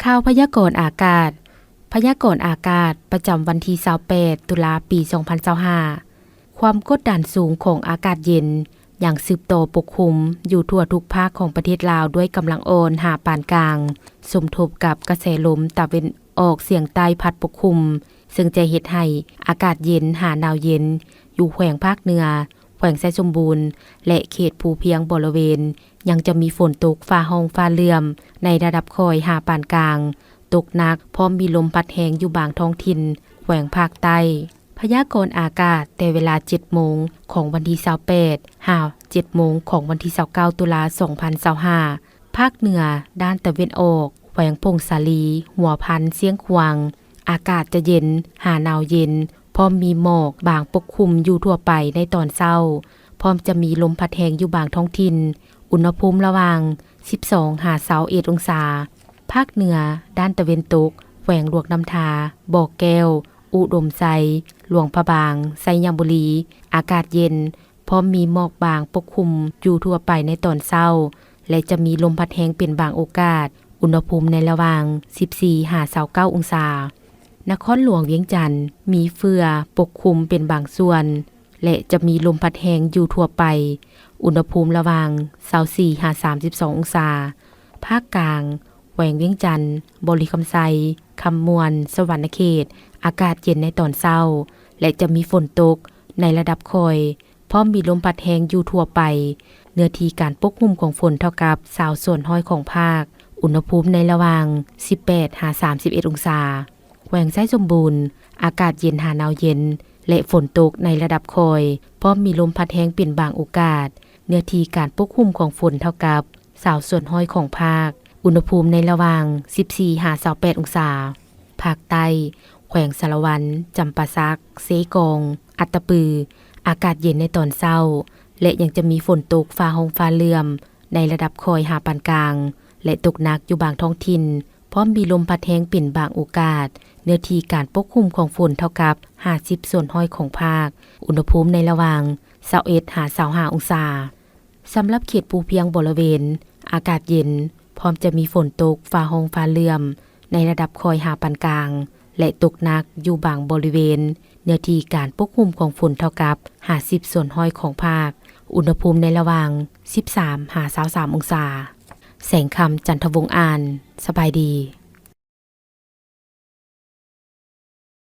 ຂ່າວພະຍາກອນອາກາດ. ພະຍາກອນອາກາດປະຈຳວັນທີຊາວແປດ ຕຸລາ ປີສອງພັນຊາວຫ້າ. ຄວາມກົດດັນສູງຂອງອາກາດເຢັນຍັງສືບຕໍ່ປົກຄຸມຢູ່ທົ່ວທຸກພາກຂອງປະເທດລາວດ້ວຍກຳລັງອ່ອນຫາປານກາງ, ສົມທົບກັບກະແສລົມຕາເວັນອອກສຽງໃຕ້ພັດປົກຄຸມ, ເຊິ່ງຈະເຮັດໃຫ້ອາກາດເຢັນຫາໜາວເຢັນຢູ່ແຂວງພາກເໜືອ, ແຂວງໄຊສົມບູນ ແລະ ເຂດພູພຽງບໍລິເວນ ຍັງຈະມີຝົນຕົກຟ້າຮ້ອງຟ້າເຫຼື້ອມໃນລະດັບຄ່ອຍຫາປານກາງ, ຕົກໜັກ ພ້ອມມີລົມພັດແຮງຢູ່ບາງທ້ອງຖິ່ນແຂວງພາກໃຕ້. ພະຍາກອນອາກາດແຕ່ເວລາເຈັດໂມງຂອງວັນທີຊາວແປດ ຫາ ເຈັດໂມງຂອງວັນທີຊາວເກົ້າ ຕຸລາ ສອງພັນຊາວຫ້າ. ພາກເໜືອດ້ານຕາເວັນອອກ ແຂວງຜົ້ງສາລີ, ຫົວພັນ, ຊຽງຂວາງ ອາກາດຈະເຢັນຫາໜາວເຢັນ, ພ້ອມມີໝອກບາງປົກຄຸມຢູ່ທົ່ວໄປໃນຕອນເຊົ້າ, ພ້ອມຈະມີລົມພັດແຮງຢູ່ບາງທ້ອງຖິ່ນ, ອຸນຫະພູມລະຫວ່າງສິບສອງຫາຊາວເອັດອົງສາ. ພາກເໜືອດ້ານຕາເວັນຕົກ ແຂວງຫຼວງນ້ຳທາ, ບໍ່ແກ້ວ, ອຸດົມໄຊ, ຫຼວງພະບາງ, ໄຊຍະບູລີ ອາກາດເຢັນ, ພ້ອມມີໝອກບາງປົກຄຸມຢູ່ທົ່ວໄປໃນຕອນເຊົ້າ ແລະ ຈະມີລົມພັດແຮງເປັນບາງໂອກາດ, ອຸນຫະພູມໃນລະຫວ່າງສິບສີ່ຫາຊາວເກົ້າອົງສາ. ນະຄອນຫຼວງວຽງຈັນ ມີເຝື້ອປົກຄຸມເປັນບາງສ່ວນ ແລະ ຈະມີລົມພັດແຮງຢູ່ທົ່ວໄປ, ອຸນຫະພູມລະຫວ່າງຊາວສີ່ຫາສາມສິບສອງອົງສາ. ພາກກາງ ແຂວງວຽງຈັນ, ບໍລິຄຳໄຊ, ຄຳມ່ວນ, ສະຫວັນນະເຂດ ອາກາດເຢັນໃນຕອນເຊົ້າ ແລະ ຈະມີຝົນຕົກໃນລະດັບຄ່ອຍ, ພ້ອມມີລົມພັດແຮງຢູ່ທົ່ວໄປ, ເນື້ອທີ່ການປົກຄຸມຂອງຝົນເທົ່າກັບຊາວສ່ວນຮ້ອຍຂອງພາກ, ອຸນຫະພູມໃນລະຫວ່າງສິບແປດຫາສາມສິບເອັດອົງສາ. ແຂວງໄຊສົມບູນ ອາກາດເຢັນຫາໜາວເຢັນ ແລະ ຝົນຕົກໃນລະດັບຄ່ອຍ, ພ້ອມມີລົມພັດແຮງເປັນບາງໂອກາດ, ເນື້ອທີ່ການປົກຄຸມຂອງຝົນເທົ່າກັບຊາວສ່ວນຮ້ອຍຂອງພາກ, ອຸນຫະພູມໃນລະຫວ່າງສິບສີ່ຫາຊາວແປດອົງສາ. ພາກໃຕ້ ແຂວງສາລະວັນ, ຈຳປາສັກ, ເຊກອງ, ອັດຕະປື ອາກາດເຢັນໃນຕອນເຊົ້າ ແລະ ຍັງຈະມີຝົນຕົກຟ້າຮ້ອງຟ້າເຫຼື້ອມໃນລະດັບຄ່ອຍຫາປານກາງ ແລະ ຕົກໜັກຢູ່ບາງທ້ອງຖິ່ນ, ພ້ອມມີລົມພັດແຮງເປັນບາງໂອກາດ, ເນື້ອທີ່ການປົກຄຸມຂອງຝົນເທົ່າກັບຫ້າສິບສ່ວນຮ້ອຍຂອງພາກ, ອຸນຫະພູມໃນລະຫວ່າງຊາວເອັດຫາຊາວຫ້າອົງສາ. ສຳລັບເຂດພູພຽງບໍລິເວນ ອາກາດເຢັນ, ພ້ອມຈະມີຝົນຕົກຟ້າຮ້ອງຟ້າເຫຼື້ອມໃນລະດັບຄ່ອຍຫາປານກາງ ແລະ ຕົກໜັກຢູ່ບາງບໍລິເວນ, ເນື້ອທີ່ການປົກຄຸມຂອງຝົນເທົ່າກັບຫ້າສິບສ່ວນຮ້ອຍຂອງພາກ, ອຸນຫະພູມໃນລະຫວ່າງສິບສາມຫາຊາວສາມອົງສາ. ແສງຄຳ ຈັນທະວົງອ່ານ, ສະບາຍດີ.